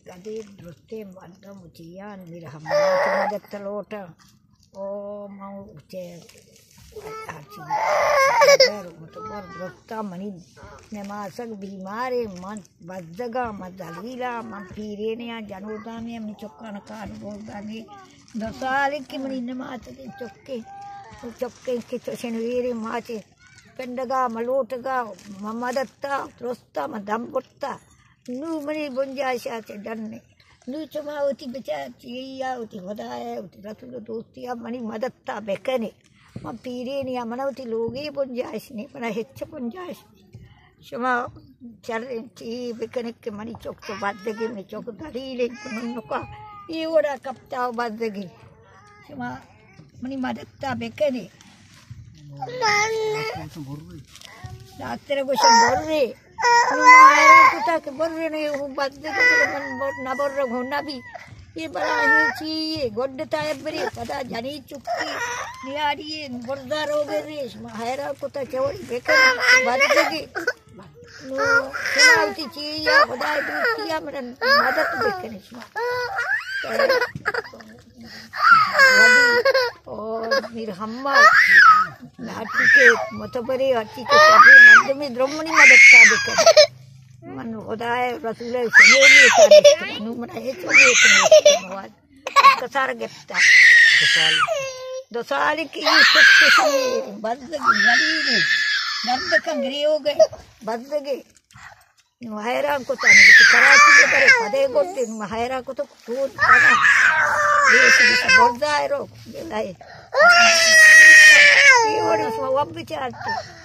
کدی درستیں مردم وتی یان میر ہمراہ مدد لوٹاں۔ او من چہ ہرچی غیر متبر درستاں، منی نماسگ بیمارے، من بزگاں، من ذلیلاں، من پیرینے آں، جنودانے آں، منی چکان کار بردانے۔ دو سال کہ منی نماسگیں چکے، چکے کہ چوشن ویرے ماچے پنڈگا، ملوٹگا، مدتا درستا، من دم برتا۔ نو منی بنجائش آ چہ ڈنے۔ نو چما وتی بچار چیا، وتی خدایا، وتی رسول دوستیا منی مدتا بکنے۔ من پیرینے آں، منا وتی لوگے بنجائش نے، منا ہچ بنجائش نے۔ شما شریں چی بکنے کہ منی چک تو بزگے، منی چک دلیل انت، ننکا اے وڑا کپتا و بزگے۔ شما منی مدتا بکنے۔ ڈاکٹر گوشت برے۔ نو ما حیران کتا کہ برے نے، ہوں بزگے، من بر-، نہ برگ ہوں نہ بی۔ اے بلا ہی چی اے، گڈ تا برے، پدا جنی چکی نیاری اے، برزا روگے ریش۔ ما حیران کتا چوڑی بکن، بزگے۔ نو، شما وتی چی یا خدای دوستی یا من مدد بکنے شما۔ او میر حمال، ہرچی کہ متبرے، ہرچی کہ سبے مردمی درمنی مدد تا بکنے۔ من خدای رسول سمیلی تا نو منا ہچ ویت نہیں۔ کسار گپتا۔ دو سال۔ دو سال کہ اے سخت شمے بزگی، غریبی، درد کن گریوگے، بزگی۔ نو حیران کتا، نو کہ کراچی کے برے پدے گوتے، نو حیران کتا کون کنا۔ دیش دیش برزا رو، بلائے۔ اے وڑی شما وب بچارتے۔